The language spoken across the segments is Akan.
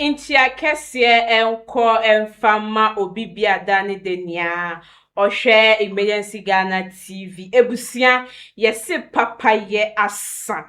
Nkyia kɛseɛ nkɔ mfa mma obi bia da ne da nyinaa ɔhwɛ Emergency Ghana TV. Ebusua, yɛse papayɛ asa.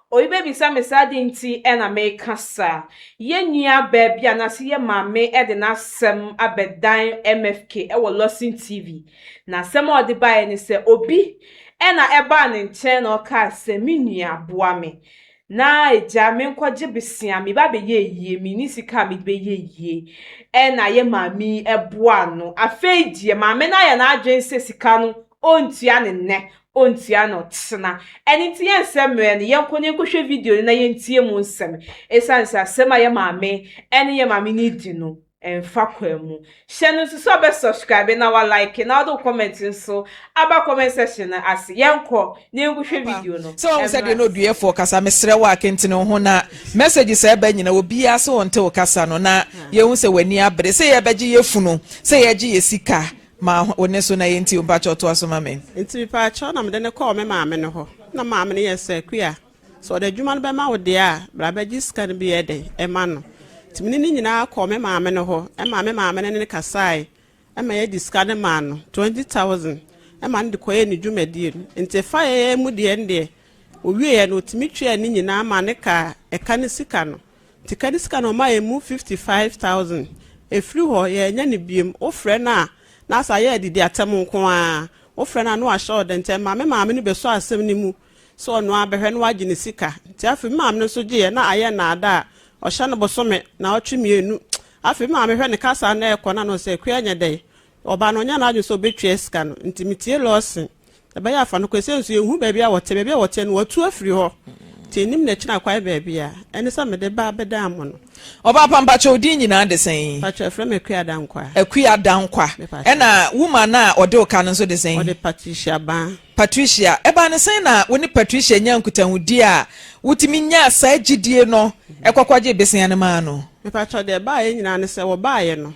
Obi bɛbisa me sɛ adɛn nti na meka saa. Yɛn nua baa bi anaasɛ yɛn maame de n'asɛm abɛdan MFK wɔ Lawson TV. Na asɛm a ɔde baeɛ ne sɛ obi na ɛbaa ne nkyɛn na ɔkaa sɛ me nua boa me na agya menkɔgye besia meba abɛyɛ ayie menni sika a mede bɛyɛ ayie ɛna yɛ maame yi boa no. Afei deɛ maame no ayɛ n'adwene sɛ sika no ɔntua no nnɛ ɔntua no ɔkyena. Ɛno nti yɛnsɛ mmerɛ no, yɛnkɔ na yɛnkɔhwɛ video no na yɛntie mu nsɛm. Ɛsiane sɛ asɛm a yɛ maame ne yɛ maame no di no, ɛmfa kwan mu. Hyɛ no nso sɛ wobɛ subscribe na wa like na wode wo comment nso aba comment section no ase. Yɛnkɔ na yɛnkɔhwɛ video no. Sɛ wahu sɛdeɛ na oduyɛfoɔ kasa, mesrɛ wo a kentene wo ho na message sɛ ɛba nyina obiara sɛ ɔnte wo kasa no na yɛhu sɛ w'ani abere sɛ yɛbɛgye yɛ funu sɛ yɛgye yɛ sika. Ma wo nne so na yɛntie wo, mpakyɛw toa so ma me. Nti mepaakyɛw na mede no kɔɔ me maame no hɔ na maame no yɛ sɛ Akua sɛ ɔde adwuma no bɛma wo deɛ a bra bɛgye sika no bi yɛ dɛn ma no nti mene no nyinaa kɔɔ me maame no hɔ ɛma me maame no ne no kasae ɛma yɛde sika no maa no 20,000 ɛma no de kɔyɛɛ ne dwumadie no nti ɛfa yɛn mu deɛ no deɛ ɔwieɛ no ɔtumi tuaa ne nyinaa ma ne kaa ɛka ne sika no Nti ka ne sika no ɔmaa yɛn mu 55,000. Ɛfiri hɔ yɛannya no biom. Wofrɛ no a na asa ayɛ adidi atɛm nko ara. Wofrɛ no a na wahyɛ wo den. Nti ɛmaa me maame no bɛsɔɔ asɛm no mu sɛ ɔno ara bɛhwɛ na wagye ne sika. Nti afei me maame no nso gyeeɛ na ayɛ nnaadaa. Ɔhyɛ no bosome, naawɔtwe mmienu. Afei me maame hwɛ ne kasa na ɛrekɔ no a na ɔsɛ Akua nyɛ dɛn? Ɔbaa no ɔnyɛ n'adwene sɛ ɔbɛtua sika no. Nti metie Lawson. Ɛbɛyɛ afa no kɔ. Seesei nso yɛnhu baabi a wɔte. Baabi a wɔteɛ no, wɔatu afiri hɔ. Nti yɛnnim n'akyiri akwan baabi a. Ɛne sɛ mede ba abɛdan mo no. Ɔbaa pa, mpakyɛ wo din nyinaa de sɛn? Mpakyɛ yɛfrɛ me Akua Dankwa. Akua Dankwa. Mepakyɛ. Ɛna woman no a ɔde wo ka no nso de sɛn? Ɔde Patricia Baa. Patricia. Ɛbaa no sɛn na wo ne Patricia nyaa nkutahodie a wotumi nyaa saa gyidie no kɔkɔgyee besea no maa no? Mepakyɛ deɛ ɛbaeɛ nyinaa ne sɛ wɔbaeɛ no,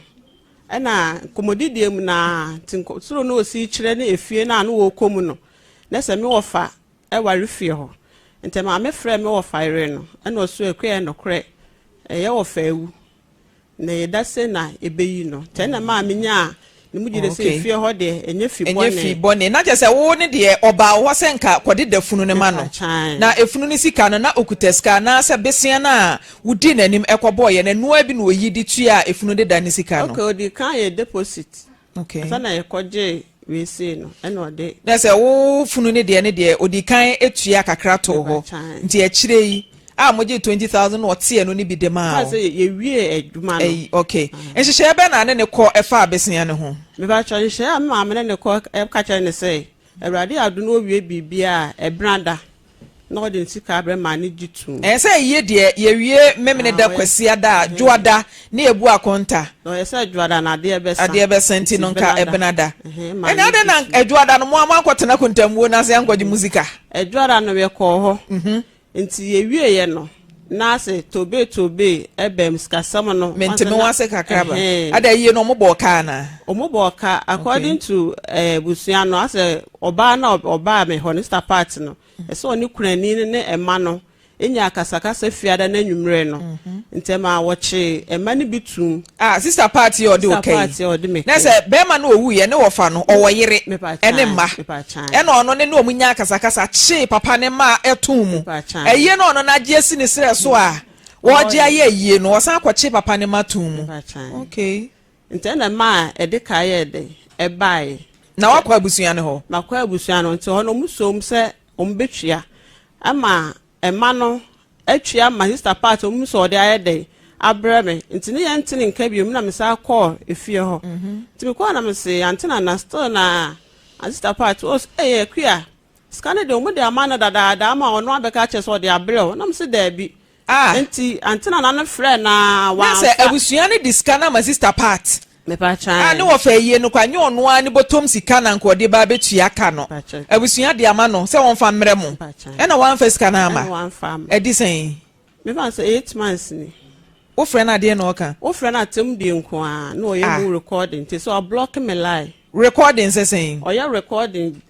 Ɛna nkɔmmɔdidie mu no ara, nti soro no ɔsii kyerɛ ne efie no a na wɔrekɔ mu no, na sɛ me wɔfa ware fie hɔ. Nti maame frɛɛ me wɔfa yere no, ɛna ɔsoo Akua ɛyɛ nokorɛ, ɛyɛ wɔfa awu, na ɛyɛ da sei na yɛbɛyi no. Nti ɛna ɛmaa menyaa ne mu gyidie sɛ efie hɔ deɛ ɛnyɛ fi bɔne. Ɛnyɛ fi bɔne. Na kyerɛ sɛ wo ne deɛ ɔbaa wo hɔ sɛ nka kɔdeda funu no ma no. Na efunu no sika no, na ɔkuta sika anaasɛ besea no a Wodii n'anim kɔbɔɔ yɛn ɛnoaa bi na oyi de tuaa efunu deda ne sika no. Okay, ɔdii kan yɛ deposit. Okay. Ansa na yɛkɔgyee wei sei no, ɛna ɔde. Na sɛ wo funu no deɛ ne deɛ, ɔdii kan tua kakra too hɔ. Nti akyire yi a mogyee 20,000 na ɔtee ɛno no bi de maa wo. Fa sɛ yɛwiee adwuma no. Ɛyi, okay. Nhyehyɛeɛ bɛn na ne ne kɔ faa besea no ho? Mepakyɛw, nhyehyɛeɛ a me maame ne ne kɔ ka kyerɛɛ no sɛ, Awurade adom na owie biribiara a, ɛbena da na ɔde ne sika abrɛ maa no gye tom. Ɛyɛ sɛ yie deɛ yɛwie Memeneda, Kwasiada, Dwoada ne yɛbu akonta. Na ɔyɛ sɛ Dwoada no adeɛ bɛsa. Adeɛ bɛsa nti no nka ɛbena da. Ɛnna adɛn na Dwoada no mo a moankɔtena akontamuo no ase ankɔgye mo sika? Dwoada no yɛkɔɔ hɔ. Nti yɛwieeɛ no, na ase toobee toobee ɛbɛm sikasɛm no. Mente me ho ase kakra ba. Ada yie no ɔmo bɔɔ ka anaa? Ɔmo bɔɔ ka according to abusua no asɛ ɔbaa no a ɔbaa me hɔ no sister part no ɛsɛ ɔne kunani no ne ɛma no nyaa akasakasa fiada no anwummerɛ no nti ɛmaa wɔkyee ɛma no bi tuum. Ah sister part yi a ɔde wo ka yi na sɛ bɛɛma no owu yɛ ne wɔfa no ɔwɔ yere ɛne mma ɛna ɔno ne ne ɔmo nya akasakasa kyee papa ne mma ɛtoo mu ɛyie na ɔno n'agye asi ne serɛ so a wɔgye ayɛ ayie no ɔsan akɔ kye papa ne mma too mu okay. Nti ɛna ɛmaa ɛde ka yɛɛ dɛn ɛbaeɛ. Na wakɔ abusua no hɔ. Makɔ abusua no nti hɔ no ɔmo soom sɛ ɔmo bɛtua ɛma Ɛma no atua ma sister Pat ɔmu sɛ ɔde ayɛ dɛn abrɛ me nti ne yɛn ntene nka biom na me san kɔɔ efie hɔ nti me kɔɔ na me se ante na na still na sister Pat ɔs ɛyɛ akua sika no de ɔmo de ama no dadaada ama ɔno abɛka akyerɛ sɛ ɔde abrɛ o na me se daabi Ah. nti ante na na no frɛ na Na sɛ wamfa. abusua no de sika no ama sister Pat. Mepakyɛ A ne wɔfa ayie no koraa, nyɛ ɔno ara ne bɔtɔm sika na anka ɔde ba abɛtua ka no. Abusua de ama no sɛ ɔmfa mmrɛ mo, ɛna wamfa sika no amma. Adi sɛn? Mefa no sɛ 8 months ni. Wofrɛ no a deɛn na ɔka? Wofrɛ no atem die nko ara na ɔyɛ mu recording nti sɛ ɔblɔke me line. Recording sɛ sɛn? Ɔyɛ recording.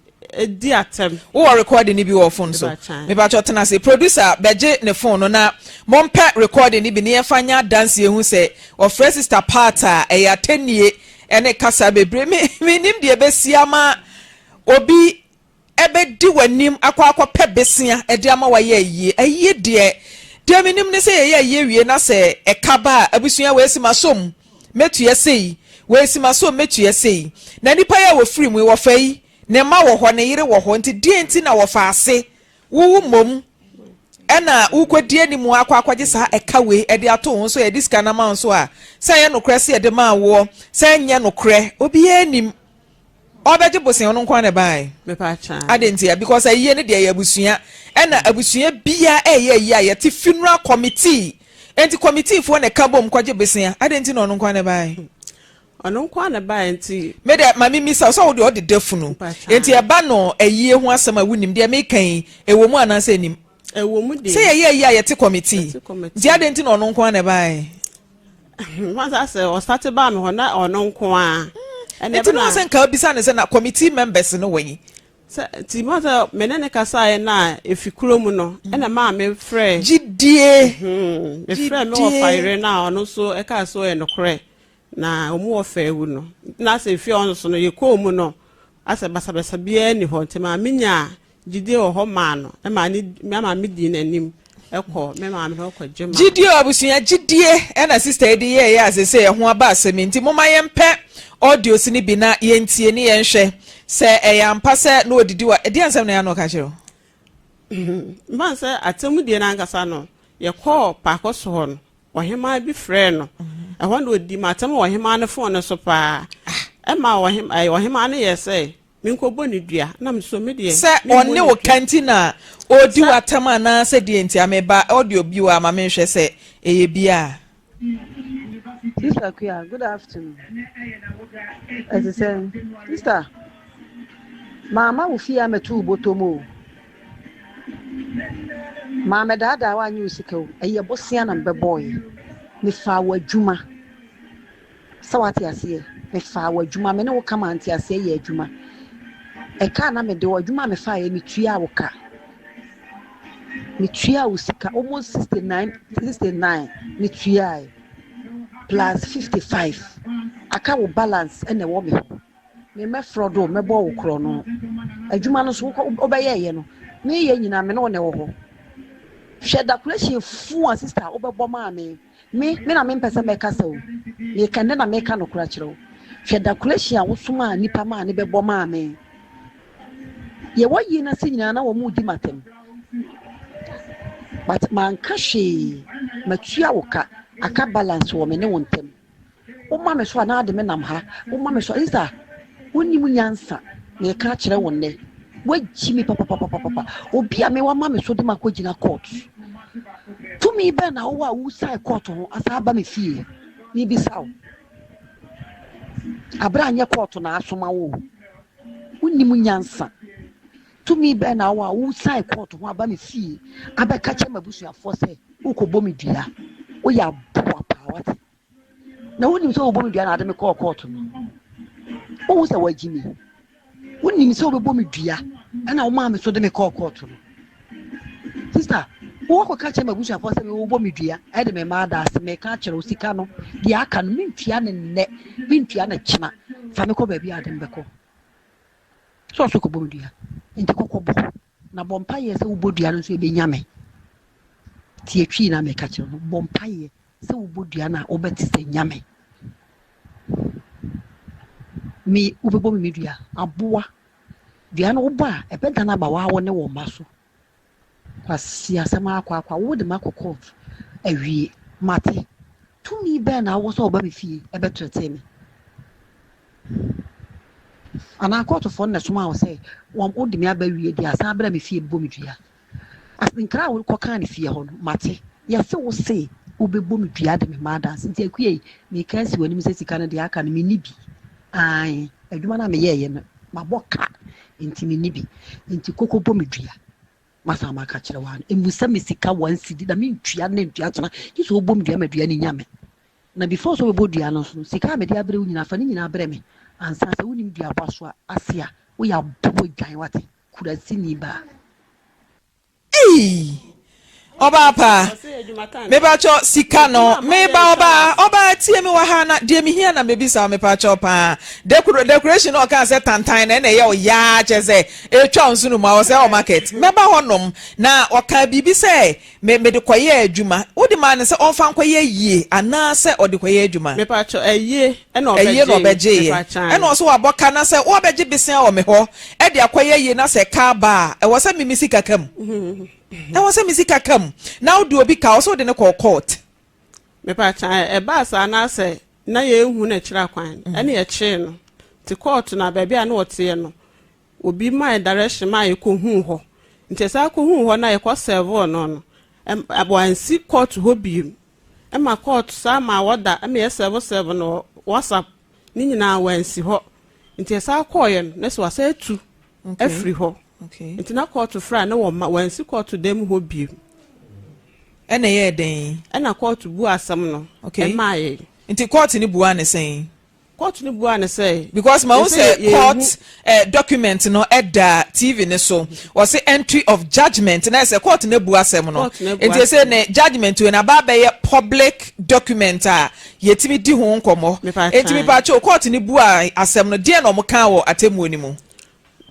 di atɛm. Wowɔ recording no bi wɔ phone so? Mepakyɛw tena ase. Producer bɛgye ne phone no na mompɛ recording no bi na yɛmfa nyɛ adanseɛ hu sɛ ɔfrɛ sister Pat a ɛyɛ atɛnnie ne kasa bebree. Me mennim deɛ ɛbɛsi ama obi ɛbɛdi w'anim akɔ akɔpɛ besea de ama wayɛ ayie. Ayie deɛ, deɛ menim ne sɛ yɛyɛ ayie wie na sɛ ɛka ba a, abusua wei si m'asom mɛtua sei, wei si m'asom mɛtua sei. Na nipa yi a wɔfiri mu yi, wɔfa yi, ne mma wɔ hɔ, ne yere wɔ hɔ, nti deɛn nti na wɔfa ase wowo mmom ɛna wokɔdi anim akɔ akɔgye saa ɛka wei de ato wo ho so, yɛde sika no ama wo nso a, sɛ ɛyɛ nokorɛ sɛ yɛde maa woɔ, sɛ ɛnyɛ nokorɛ, obiara nnim. Ɔbɛgye bosea ɔno nko ara na ɛbae. Adɛn ntia? Because ayie no deɛ ɛyɛ abusua ɛna abusua biara ɛyɛ ayie a yɛte funeral committee enti committee foɔ na ɛka bom kɔgye bosea adɛn nti na ɔno nko ara na ɛbae? Ɔno nko ara na ɛbae nti. Me deɛ ma me misa wo sɛ wo deɛ ɔde da funu enti ɛba no ayie ho asɛm a wonim deɛ meka yi ɛwɔ mu anaasɛ ɛnim? Ɛwɔ mu deɛ. Sɛ yɛyɛ ayie a yɛte committee nti adɛn nti na ɔno nko ara na ɛbae? Masa sɛ ɔsate baa me hɔ na ɔno nko ara. Nti na ɔsɛ nka bisa ne sɛ na committee members no wɔ yi. Sɛ nti masa me ne ne kasaeɛ na efi kuro mu no ɛna maa me frɛ. Gyidie. Hmm, me frɛ me wɔ fa yere no a ɔno nso ɛkaa sɛ ɔyɛ nokorɛ na wɔn wɔ fɛ awu no na asɛ efi ɔno so no yɛkɔɔ mu no asɛ basabasa biara ni hɔ nti maa me nyaa Gyidie wɔ hɔ maa no, ɛmaa ne, ɛmaa me dii n'anim kɔɔ me maame hɔ kɔgye maa. Gyidie o abusua gyidie ɛna sister yi de yɛɛyɛ a seesei ɛho aba asɛm yi nti momma yɛmpɛ audios no bi na yɛntie ne yɛnhwɛ sɛ ɛyɛ ampa sɛ na ɔdidi wa ɛdeɛn asɛm na ɛyɛ a na ɔka kyerɛ wo? Mfa no sɛ atemmudeɛ no ankasa no, yɛkɔɔ paako so hɔ no, ɔhemaa bi frɛɛ no. Ɛhɔ na ɔdii m'atɛm wɔ ɔhemaa no fon no so paa. Ɛma ɔhemaa no yɛɛ sɛ Menkɔbɔ no dua, na me so me deɛ, Sɛ memmɔ ɔne no wo dua. ka nti na ɔredi Sɛ. wo atɛm anaa sɛ deɛ nti a, meba audio bio a ma menhwɛ sɛ ɛyɛ bi a. Sister Akua, good afternoon. Ɛte sɛn? Sister, mamma wo fie ammɛto wo bɔtɔ mu o. Mammɛdaadaa wo annye wo sika o. Ɛyɛ bosea na mebɛbɔeɛ. Mefaa w'adwuma. Sɛ woate aseɛ? Mefaa w'adwuma, me ne wo ka maa nteaseɛ yɛɛ adwuma. Ɛka a na mede wo, adwuma a mefaeɛ, metuaa wo ka. Metuaa wo sika, almost 69, 69, metuae. Plus 55. Aka wo balance na ɛwɔ me hɔ. Me mɛfrɔd wo, mɛbɔ wo korɔno. Adwuma no nso, wokɔ, wobɛyɛeɛ no, meyɛ nyinaa, me ne wo na ɛwɔ hɔ. Hwɛ dakorɛhyɛ fuu a sister wobɛbɔ maa me. Me, me na mempɛ sɛ mɛkasa o, meka, ɛnnɛ na meka nokorɛ akyerɛ wo. Hwɛ da Croatia a wosomaa nnipa maa ne bɛbɔ maa me. Yɛwɔ yie no ase nyinaa na wɔn redi m'atɛm. But manka hwee, matua wo ka, aka balance wɔ me ne wo ntam. Woma me so a na ade me nam ha, woma me so a, sister, wonnim nyansa, meka akyerɛ wo nnɛ. Wagyi me papapapapapa. Obi a me wama me so de makɔgyina court. Tumi bɛn na wowɔ a wosae court ho asan aba me fie? Mebisa wo. Abere a nyɛ court na asoma wo. Wonnim nyansa. Tumi bɛn na wowɔ a wosae court ho aba me fie abɛka kyerɛ m'abusuafoɔ sɛ wokɔbɔ me dua? Woyɛ aboa paa wate. Na wonim sɛ wobɔ me dua na ade me kɔɔ kɔɔto no. Wohu sɛ wɔagye me. Wonim sɛ wobɛbɔ me dua ɛna womaa me so de me kɔɔ kɔɔto no. Sista, wowɔ kɔka kyerɛ m'abusuafoɔ sɛ wobɔ me dua ɛde me mmaa da ase meka akyerɛ wo sika no deɛ aka no mentua ne nnɛ mentua ne kyena fa me kɔ baabi a ade me bɛkɔ. Sɛ ɔso kɔbɔ me dua nti kɔkɔbɔ na bɔ mpaeɛ sɛ wobɔ dua no nso ɛbɛnya me. Tie twii na meka kyerɛ no bɔ mpaeɛ Sɛ wobɔ dua no a, wobɛte sɛ nyame. Me, wobɛbɔ me me dua. Aboa. Dua no wobɔ a, ɛbɛdan aba wo ne wo mma so. Kwasi asɛm akɔ akɔ. Wode me akɔ court awie. Mate. Tumi bɛn na wowɔ sɛ woba me fie ɛbɛtretee me? Anaa kɔɔtofoɔ no na ɛsomaa wo sɛ wode me aba wie deɛ asan abra me fie bɛbɔ me dua? Nkra a wokɔkaa no fie hɔ no, mate. Yɛse wo se wobɛbɔ me dua de me mma adanse. Nti Akua yi, meka asi w'anim sɛ sika no deɛ aka no, menni bi. Aane, adwuma no a meyɛeɛ no, mabɔ ka, nti menni bi. Nti koko bɔ me dua. Masan maka akyerɛ wo ara no, mmisa me sika one cedi na mentua nnɛ ntua kyena. Gye sɛ wobɔ me dua ma dua no nya me. Na before sɛ wobɛbɔ dua no nso no, sika a mede abrɛ wo nyinaa, fa ne nyinaa brɛ me ansa. Sɛ wonim duabɔ aso a, ase a, Woyɛ aboa dwan wate. Kurasini baa. Eii ɔbaa pa mepakyɛw sika no meba ɔbaa ɔbaa tie me wɔ ha na deɛ mehia na mebisa wo mepakyɛw paa dekoro decoration na ɔkaa sɛ tantan na ɛna ɛyɛ ɔyaa kyɛ sɛ ɛtwa wo nsono mu a ɔsɛ wɔ market mɛba hɔ nom na ɔkaa biribi sɛ Me mede kɔyɛɛ adwuma. Wode maa no sɛ ɔmfa nkɔyɛ ayie anaa sɛ ɔde kɔyɛ adwuma? Mepakyɛw, ayie na Ayie na ɔbɛgyee. ɔbɛgyeeɛ. Mepakyɛw. Ɛna ɔse wabɔ ka na sɛ woabɛgye besea wɔ me hɔ de akɔyɛ ayie na sɛ ka ba a, ɛwɔ sɛ me me sika ka mu. Ɛwɔ sɛ me sika ka mu. Na wode obi ka, ɔse wode no kɔɔ court. Mepakyɛw, ɛbaa saa na sɛ na yɛnhu no akyiri akwan, ɛna yɛkyee no. Nti court no a, baabi a na ɔteɛ no, Obi mae direction maa yɛkɔhuu hɔ. Nti yɛsan kɔhuu hɔ no a yɛkɔ servoo no no, wansi court hɔ biom. Ɛma court san maa order ma yɛ serve serve no wɔ WhatsApp ne nyinaa wansi hɔ. Nti yɛsan kɔɔeɛ no na sɛ wasan atu afiri hɔ. Nti na court frɛ a na wɔmma, wansi court dan mu hɔ biom. Ɛna ɛyɛɛ dɛn? Ɛna court buu asɛm no maa yɛn. Nti court no buaa no sɛn? Kɔɔto no buaa no sɛ, Because mahu Ɛsɛ sɛ yɛhu. court eh, document no ɛda TV no so. Wɔse entry of judgement na ɛsɛ court no abu asɛm no. Court no abu Nti ɛsɛ asɛm. ne judgement wei no aba abɛyɛ public document a yɛtumi di ho nkɔmmɔ. Mepa Nti kyɛw. mepa kyɛw court no buaa asɛm no, deɛn na wɔn kaa wɔ atemmuo no mu?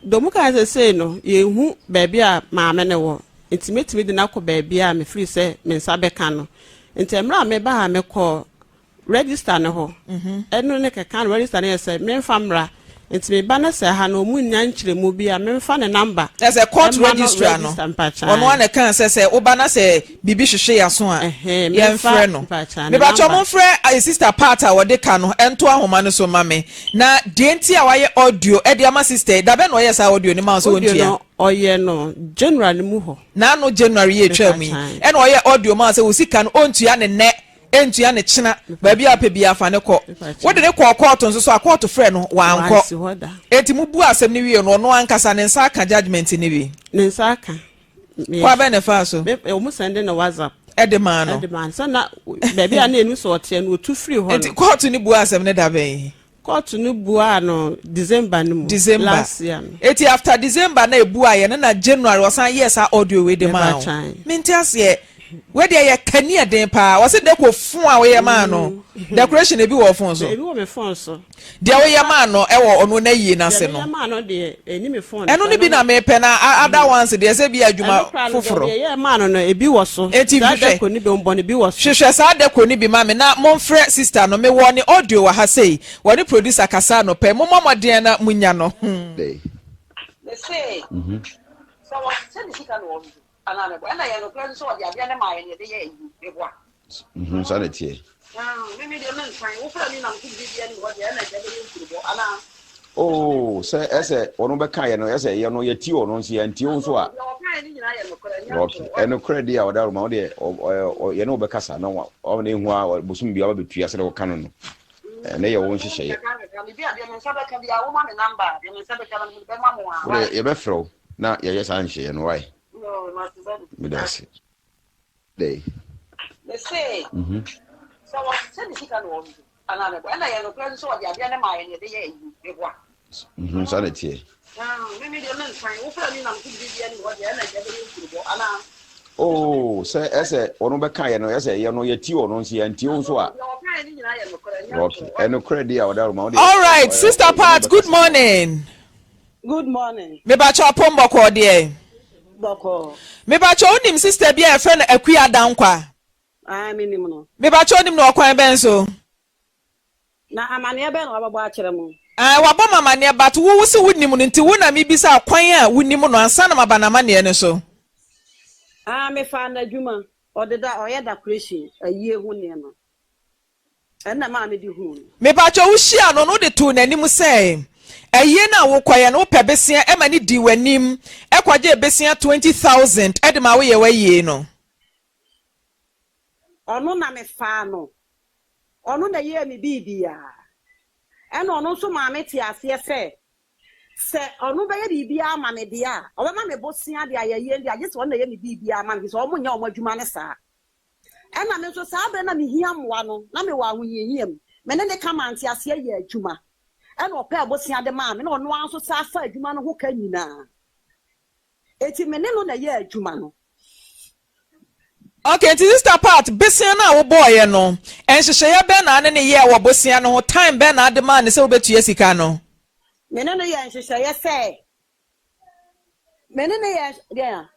Deɛ wɔn kae sɛ sei no yɛnhu baabi a maame no wɔ nti mɛtumi de no akɔ baabi a mefiri sɛ me nsa bɛka no. Nti mmerɛ a meba ha mekɔɔ Register no hɔ. Ɛno ne kɛka no register no yɛ sɛ menfa mmra nti meba no sɛ ha no ɔmu nnya nkyerɛmu bi a menfa ne number Kyerɛ sɛ court ɛma no registrar no register mpakyɛw ɔno ara na ɛkaa sɛ sɛ woba na sɛ biribi hwehwe yɛaso a Ɛhɛn menfa yɛmfrɛ no. mpakyɛw ne Mepakyɛw number. momfrɛ eh, sister Pat a wɔde ka no nto ahoma no so mma me. Na deɛ nti a wayɛ audio de ama sister yi, dabɛn na ɔyɛɛ saa audio no maa wo sɛ Audio ɔntua? no ɔyɛ no January no mu hɔ. N'ano January yi a ɛtwaa mu yi Mepakyɛw. ɛna ɔyɛɛ audio maa wo sɛ wo sika no ɔntua no nnɛ. Ntua no kyena, baabi a wopɛ biara fa no kɔ. Wode no kɔɔ kɔɔto nso so a, kɔɔto frɛɛ no, wankɔ. Enti mobuu asɛm no wiei no, ɔno ankasa ne nsa aka judgement no bi? Ne nsa aka. Kwan bɛn na ɛfaa so? Wɔn sɛnde no WhatsApp. Ɛde maa no. Ɛde maa no. Sɛ na baabi a na ɛnu sɛ ɔteɛ no, ɔtu firi hɔ no. Enti kɔɔto no buaa asɛm no da bɛn? Kɔɔto no buaa no December no mu. December. Last year no. Eti after December na ebuaeɛ no na January ɔsan yɛɛ saa audio wei de maa wo. Mente aseɛ. Wei deɛ yɛ kani ɛden paa. Ɔse deko fon a woyɛ maa no. Decoration ebi wɔ phone so. Ebi wɔ me phone so. Deɛ woyɛ maa no ɛwɔ ɔno n'ayie no ase no. Deɛ meyɛ maa no deɛ ɛni me phone. Ɛno no bi na mepɛ na other ones deɛ sɛ bi adwuma foforɔ. Deɛ yɛ maa no no ebi wɔ so. Eti Saa hwehwɛ. deko no bi ɔmbɔ no bi wɔ so. Hwehwɛ saa deko no bi ma me na momfrɛ sister no. Mewɔ ne audio wɔ ha sei. Wɔne producer kasa anɔpa yi. Mommɔ mmɔden na monya no. Hmm. Mese sɛ wɔsesa ne sika na ɔndu anaa meboa ɛna yɛ nokorɛ nso sɛ ɔde adeɛ no maa yɛn na yɛde yɛ ayi meboa. Mhm, saa na ɛteɛ. Me me deɛ mensan wofrɛ me nam so biribi anim hɔ deɛ ɛna ɛgya bɛyɛ nkurobɔ anaa. Oh, sɛ ɛsɛ ɔno bɛka yɛ no ɛsɛ yɛ no yɛtie ɔno nso yɛntie wo nso a. Deɛ ɔka yɛ no nyinaa yɛ nokorɛ nyɛ Okay, ntorɔ. ɛnokorɛ deɛ a ɔda roma wo deɛ yɛne wo bɛkasa na ɔma no ehu a bosom bi aba bɛtua sɛdeɛ wɔka no no ɛnɛ yɛ wo nhyehyɛeɛ. Wo deɛ yɛbɛfrɛ wo na yɛyɛ saa nhyehyɛeɛ no wae. Meda ase. Dɛn? Mese sɛ wɔsesa ne sika na ɔndu anaa meboa ɛna yɛ nokorɛ nso sɛ ɔde adeɛ no maa yɛn na yɛde yɛ ayi meboa. Mhm, saa na ɛteɛ. Me me deɛ mensan wofrɛ me nam so biribi anim hɔ deɛ ɛna ɛgya bɛyɛ nkurobɔ anaa. Oh, sɛ ɛsɛ ɔno bɛka yɛ no ɛsɛ yɛ no yɛtie ɔno nso yɛntie wo nso a. Deɛ ɔka yɛ no nyinaa yɛ nokorɛ nyɛ Okay, ntorɔ. ɛnokorɛ deɛ a ɔda roma wo deɛ. All right, Sister Pat, good morning. Good morning. Mepakyɛ ɔpon bɔkɔɔ deɛ. Bɔkɔɔ. Mepakyɛ wonim sister bi a yɛfrɛ no Akua Dankwa? Ae menim no. Mepakyɛ wonim no ɔkwan bɛn so? Na amaneɛ bɛn na wabɛbɔ akyerɛ mo? Ae wabɔ me amaneɛ but wo wose wonim no nti wo na mebisa kwan a wonim no ansa na maba n'amaneɛ no so. Ae mefaa no adwuma. Ɔdeda ɔyɛ dakorehyɛn ayie ho nneɛma. Ɛno na ɛmaa mede huu no. Mepakyɛw, wuhyiaa no no, wode too n'anim sɛ ayie no a wokɔeɛ no, wopɛ besea ma no dii w'anim kɔgyee besea 20,000 de ma woyɛɛ w'ayie no? Ɔno na mefaa no. Ɔno na ɛyɛɛ me biribiara. Ɛnna ɔno nso maa metee aseɛ sɛ, sɛ ɔno bɛyɛ biribiara ama me deɛ a, ɔbɛma me bosea de ayɛ ayie no deɛ a, gye sɛ ɔno na ɛyɛ me biribiara ma me, ɛfiri sɛ wɔnyɛ wɔn adwuma no saa. Ɛnna me nso, saa bere no a mihia mmoa no, na mewɔ ahohiahia mu. Me ne no ka maa nteaseɛ yɛɛ adwuma. Ɛna ɔpɛɛ bosea de maa me na ɔno ara nso san faa adwuma no ho ka nyinaa. Enti me ne no na ɛyɛɛ adwuma no. Ok, nti sister Pat, besea no a wobɔɔeɛ no, nhyehyɛeɛ bɛn na ane no yɛɛ wɔ bosea no ho? Time bɛn na ade maa no sɛ wobɛtua sika no? Me ne no yɛɛ nhyehyɛeɛ sɛ, me ne no yɛɛ, deɛn a?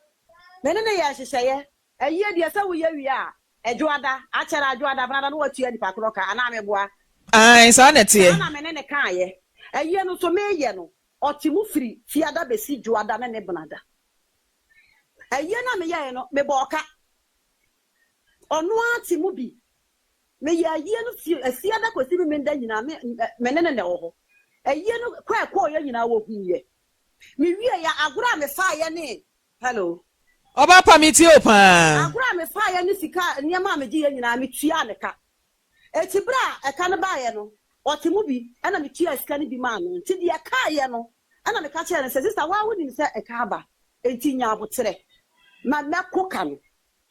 Me ne no yɛɛ nhyehyɛeɛ, ayie deɛ sɛ woyɛ wie a, Adwoada, akyɛrɛ Adwoada, Benada na woatua nipa korɔ ka, anaa meboa? Ae, saa na ɛteɛ. Saa na me ne no kaeɛ. Ayie no nso meyɛ no, ɔte mu firi Fiada bɛsi Dwoada ne ne Benada. Ayie no a meyɛeɛ no, mebɔɔ ka. Ɔno ara te mu bi. Meyɛɛ ayie no fi Fiada kɔsi Memenda nyinaa, me, me ne no na ɛwɔ hɔ. Ayie no kɔ a ɛkɔeɛ nyinaa, wɔhuiɛ. Mewieeɛ, agorɔ a mefaeɛ ne, hello. Ɔbaa pa, metie wo paa. Agorɔ a mefaeɛ ne sika, nneɛma a megyeeɛ nyinaa, metuaa ne ka. Enti berɛ a ɛka no baeɛ no, ɔte mu bi, ɛnna metuaa sika no bi maa no. Enti deɛ ɛkaeɛ no, ɛnna meka kyerɛɛ no sɛ, Sista, wo ara wonim sɛ ɛka aba, enti nya aboterɛ ma mɛko ka no,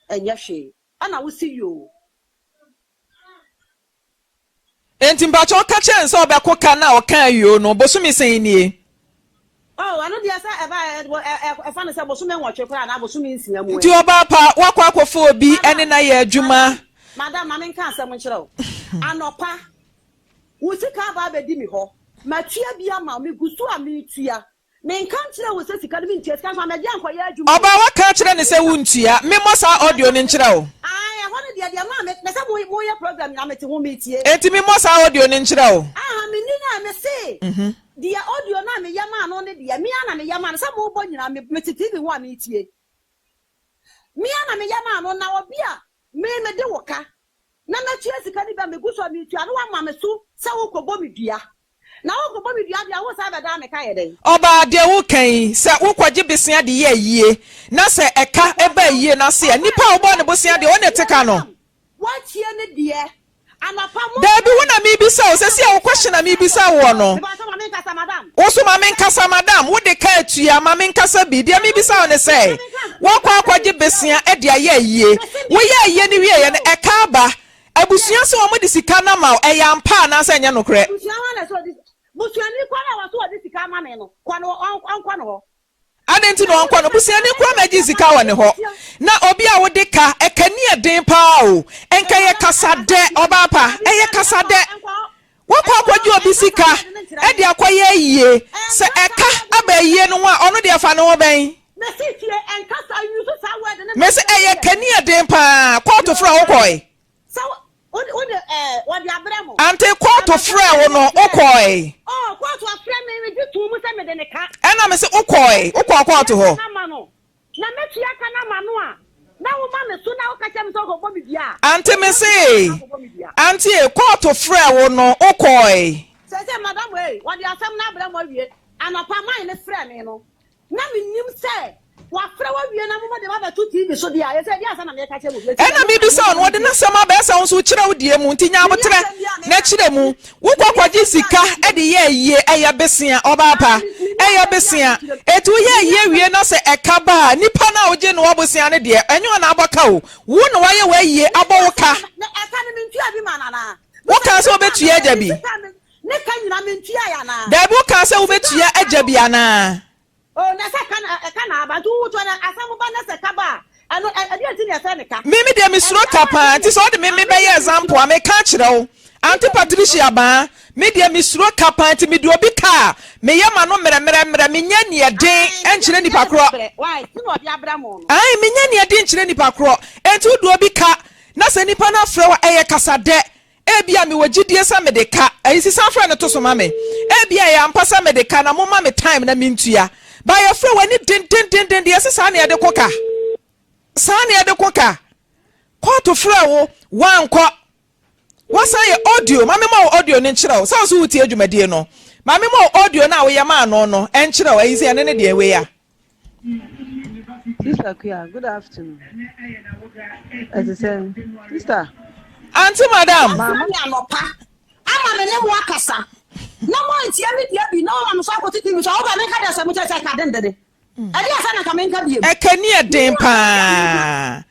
ɛnyɛ hwee. Ɛnna wose, Yoo. Enti mpakyɛ ɔka kyerɛɛ no sɛ ɔbɛko ka no a ɔkaa yoo no, bosome sɛn nie? Oh, ɛno deɛ sɛ ɛba ɛ, ɛfa no sɛ bosome nwɔtwe koraa anaa bosome nsia mu Nti ɛ. ɔbaa pa, woakɔ akɔfa obi ne Madam, no ayɛ adwuma. madam, madam, ma menka asɛm nkyerɛ wo. Anɔpa, wo sika aba abɛdi me hɔ. Matua bi ama wo, megu so a meretua. Menka nkyerɛɛ wo sɛ sika no mentua sika nso ammɛgye ankɔyɛ adwuma o. Ɔbaa woaka akyerɛ no sɛ wontua. Memmɔ saa audio no nkyerɛ wo. Ae, ɛhɔ no deɛ, deɛ maa me, na sɛ mo, moyɛ program nyinaa mete ho metie. Enti memmɔ saa audio no nkyerɛ wo. Aha, menni no ɛ, mese, deɛ audio no a meyɛ maa no no deɛ, me ara na meyɛ maa no, sɛ mobɔ nyinaa, me, mete TV ho a metie. Me ara na meyɛ maa no, na obi a me mede wo ka na matua sika no bi a megu so a meretua no woama me so sɛ worekɔbɔ me dua. Na worekɔbɔ me dua deɛ a woresan bɛdan me ka yɛ dɛn? Ɔbaa, deɛ woreka yi, sɛ wokɔgye besea de yɛ ayie, na sɛ ɛka ba ayie no ase a, nipa a wobɔɔ no bosea deɛ, ɔno na ɛte ka no. Woatie ne deɛ. Anɔpa mo Daabi, wo frɛ na me. merebisa wo, seesei a wo question a merebisa woɔ no. Mepakyɛw ma menkasa madam. Wo nso ma menkasa madam, wode ka atua, ma menkasa bi. Deɛ merebisa wo ne sɛ, woakɔ akɔgye besea de ayɛ ayie, woyɛɛ ayie no wieeɛ no, ɛka aba, abusua sɛ wɔde sika no ama wo, ɛyɛ ampa anaasɛ ɛnyɛ nokorɛ? Abusua hwan na ɛsɛ ɔde, busuani kɔ no a wɔse ɔde sika ama me no, kɔ no ɔnkɔ no hɔ. Adɛn nti na ɔnkɔ no? Busuani koraa ma gye sika wɔ ne hɔ. Na obi a wode ka, ɛka ni yɛ den paa o. Nka ɛyɛ kasadɛ, ɔbaa pa, ɛyɛ kasadɛ. Woakɔ akɔgye obi sika de akɔyɛ ayie. Sɛ ɛka aba ayie no ho a, ɔno deɛ fa ne ho bɛn? Mese ɛyɛ ka ni yɛ den paa. Kɔɔto frɛ wo kɔe. Sɛ wo wode wode ɛɛ wɔde abrɛ mo. Ante kɔɔto frɛɛ wo no wo kɔɔe. Oh kɔɔto afrɛ me me gye too mu sɛ mede ne ka. Ɛna me se wo kɔɔe wo kɔɔ kɔɔto hɔ. Mɛtua ka no ama no na mɛtua ka no ama no a na wo ma me so na wo ka kyerɛ me sɛ ɔkɔ bɔ me dua a. Ante me se ante e kɔɔto frɛɛ wo no wo kɔɔe. Sɛsɛ madam ei wɔde asɛm no abrɛ mo awie anɔpa man no frɛ me no. Na mennim sɛ wɔafrɛ wo awie na moma de wo abɛto TV so deɛ a, ɛsɛ ɛdeɛn asɛm na mereka kyerɛ mo bio? Ɛna mebisa wo no, wɔde n'asɛm aba, ɛsɛ wo nso wokyerɛ wo deɛ mu, nti nya aboterɛ na kyerɛ mu. Wokɔ kɔgye sika de yɛ ayie, ɛyɛ besea, ɔbaa pa, ɛyɛ besea. Enti woyɛ ayie wie na sɛ ɛka ba a, nipa no a wogye no abosea no deɛ, ɛnyɛ ɔna abɔ ka o, wo na wayɛ w'ayie abɔ wo ka. Wokaa sɛ wobɛtua agya bi? Ne ka nyina mentuae anaa? Daabi, wokaa sɛ wobɛtua agya bi anaa? Oh, na sɛ ka na ɛka na aba, nti wotoa na asɛm ba na sɛ ka ba a, ɛno ɛdeɛ nti na yɛfrɛ no ka? Me me deɛ mesuro ka paa, nti sɛ wode me me bɛyɛ example a, meka akyerɛ wo, Auntie Patricia Baa, me deɛ mesuro ka paa, nti mede obi ka a, meyɛ ma no mmerɛmmerɛmmerɛ, menyɛ neɛden nkyerɛ nipa korɔ. Ae, menyɛ neɛden nkyerɛ nipa korɔ, nti wode obi ka na sɛ nipa no afrɛ wo a, ɛyɛ kasadɛ. Ebia mewɔ gyidie sɛ mede ka. Ayi sesa frɛ no to so ma me. Ebia ɛyɛ ampa sɛ mede ka na momma me time na mentua. Ba yɛfrɛ w'ani dendendenden deɛ ɛse saa na yɛde ko ka. Saa na yɛde ko ka. Kɔɔto frɛ wo, woankɔ. Wasan yɛ audio, ma memmɔ wo audio no nkyerɛ wo. Sɛ wo nso wotie dwumadie no, ma memmɔ wo audio no a woyɛ maa no no nkyerɛ wo. Ayi sɛ ɛno ne deɛ wei a. Sister Kuya, good afternoon. Ɛte sɛn? Sister. Auntie madam. Mama me anɔpa ama me ne mo akasa na mo antie me deɛ bi na wɔma me so akɔte TV so a woba menka deɛ sɛ mo kyerɛ sɛ ɛka dendene ɛde asɛ na nka menka biem. Ɛka ni ɛden paa.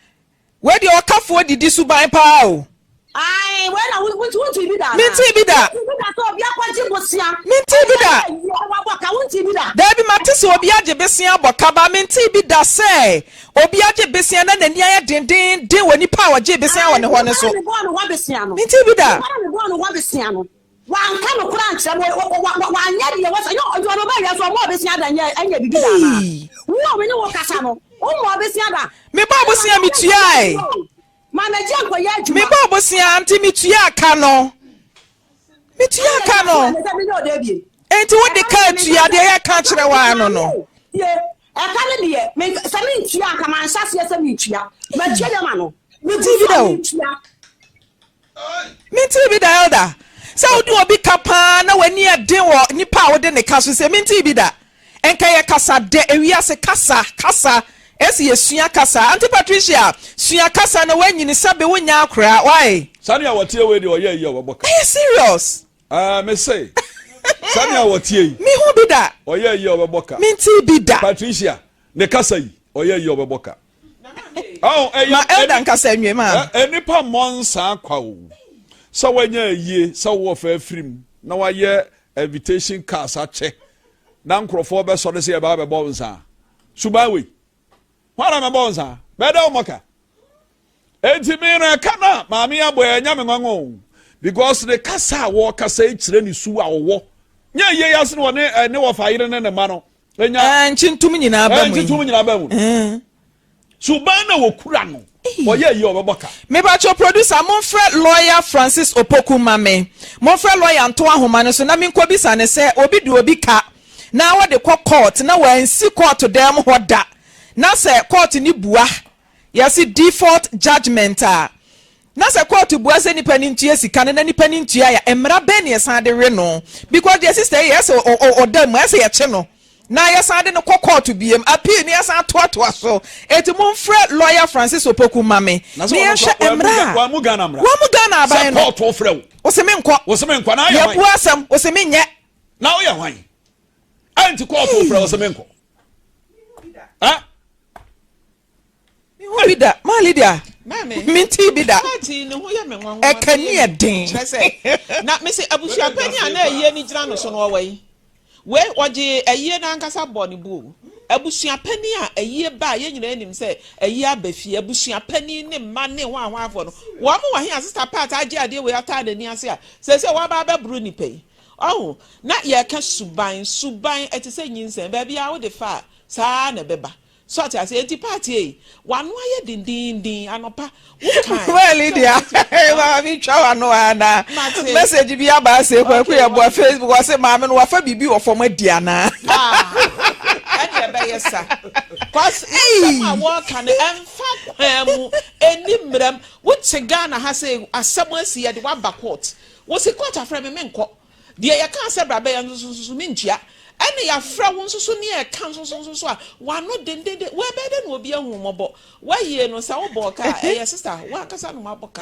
Wei deɛ ɔkafoɔ didi suban paa o. Ae wei na wo. Wontee bi da anaa? Mentee bi da. Wontee bi da sɛ obi akɔgye bosea Mentee bi da. ɛde ayɛ ayie wabɔ ka? Wontee bi da? Daabi, mate sɛ obi agye besea abɔ ka, but mentee bi da sɛ obi agye besea na n'ani ayɛ dendeenden wɔ nipa a ɔgyee besea wɔ ne hɔ no so. Nipa a mebɔɔ ne hɔ besea no. Mentee bi da. Nipa a mebɔɔ ne hɔ besea no, wanka nokorɛ ankyerɛ me, wanyɛ deɛ ɛwɔ sɛ, ɛnyɛ ɔno ɔbaa wiase ɔmmɔɔ besea da nyɛ ɛnyɛ biribi da anaa? Ei! Wo a me ne wo kasa no, wommɔɔ besea da? Mebɔɔ bosea metuae. Ma m'agya nkɔyɛ adwuma. Mebɔɔ bosea nti metuaa ka no. Metuaa ka no. Enti wode ka atua deɛ yɛka kyerɛ wo ara no no. Ɛka no deɛ, sɛ mentua anka manhyɛ aseɛ sɛ metua. Matua deɛ ma no. Mentee bi da o. Mentee bi da elder. Sɛ wode obi ka paa na w'ani ɛden wɔ nipa a wode ne ka so sɛ mentee bi da. Nka yɛ kasa dɛ ewiase kasa kasa ɛsɛ yɛsua kasa Auntie Patricia sua kasa na wanyini sɛbe wonyɛ akoraa why. Sɛnea wɔteɛ wei deɛ ɔyɛ yi a ɔbɛbɔ ka. Ɛyɛ serious. Ɛɛ me se sɛnea wɔteɛ yi. Me hu bi da. Ɔyɛ yi a ɔbɛbɔ ka. Mentee bi da. Patricia ne kasa yi ɔyɛ yi a ɔbɛbɔ ka. Oh, ɛyɛ Ma elder nkasa nwie ma. Nnipa mmɔ nsaa kwa o. Sɛ wanya ayie sɛ wowɔ fa afirim na wayɛ invitation cards akyɛ na nkurɔfoɔ bɛsɔre sɛ yɛbaa bɛbɔ nsaa. Suban wei. Hwan na mɛbɔ nsaa? Bɛyɛ dɛ wɔmmɔ ka. Enti me no ɛka no a maame abɔ ɛnyɛ me nwanwa o. Because ne kasa a wɔkasa yi kyerɛ ne su a ɔwɔ. Nyɛ yie ase na wɔne ne wɔfa yere ne ne mma no. Enya. Ɛɛ nkyintum nyinaa ba mu yi. Nkyintum nyinaa ba mu. Suban na wɔkura no. Ɔyɛ yie ɔbɛbɔ ka. Mepakyɛw producer monfrɛ lawyer Francis Opoku ma me. Monfrɛ lawyer nto ahoma no so na menkɔbisa no sɛ obi de obi ka na wɔde kɔ court na wansi court dan mu hɔ da na sɛ court no bua yɛse default judgement a Na sɛ kɔɔto bua sɛ nipa no ntua sika no na nipa no ntua a, mmara bɛn na yɛsan de we no? Because deɛ sister yi yɛ, ɛsɛ ɔda mu, ɛsɛ yɛkye no na yɛsan de no kɔ kɔɔto biem, appeal no yɛsan toatoa so. Eti momfrɛ lawyer Francis Opoku mma me na na sɛ ɔno yɛnhwɛ kora mmara a wamu Ghana mmara wamu Ghana sɛ aban no. kɔɔto frɛ wo Ose menkɔ. Wose menkɔ na ayɛ hwan? Yɛbu asɛm, ose menyɛ. Na woyɛ hwan? Ɛnti kɔɔto frɛ wo se menkɔ. Ah? Mehu bi da, maa Lydia. Mentee bi da. Ɛka ni ɛden. Kyerɛ sɛ, na mese abusuapanyin a na ayie no gyina no so no ɔwɔ yi. Wei ɔgye ayie no ankasa bɔ ne bo o. Abusuapanyin a ayie ba a yɛn nyinaa nim sɛ ayie aba fie, abusuapanyin ne mma ne hwanhwanfoɔ no, wɔn wɔ he a Sista Pat agye adeɛ wei ataa n'ani ase a seesei waba abɛboro nnipa yi. Ɔho, na yɛreka suban, suban ɛte sɛ nyinsɛn, baabi a wode fa a, saa ara na ɛbɛba. So ate aseɛ? Enti party ei, w'ano ayɛ dendeenden, anɔpa, wo kae. Well Lydia, maame mi twa w'ano a na Mate. message bi aba ase kwaku Okay, yɛ boa what? Facebook ɔse maame no wafa biribi wɔ fam adi anaa. Ah, ɛne ɛbɛyɛ sa. Cause nsɛm a wɔka no ɛmfa kwan mu, ɛnni mmara mu. Wote Ghana ha sɛ asɛm asi yɛde waba court. Wose court afrɛ me menkɔ. Deɛ yɛkaa sɛ bra bɛyɛ nso nso so mentua. Ɛna yɛafrɛ wo nso so ne yɛka nso so nso so a, w'ano dendenden. Wei ɛbɛyɛ dɛn na obi ahu wo mmɔbɔ? W'ayie no sɛ wobɔɔ ka a, ɛyɛ sister, wo ankasa na woabɔ ka.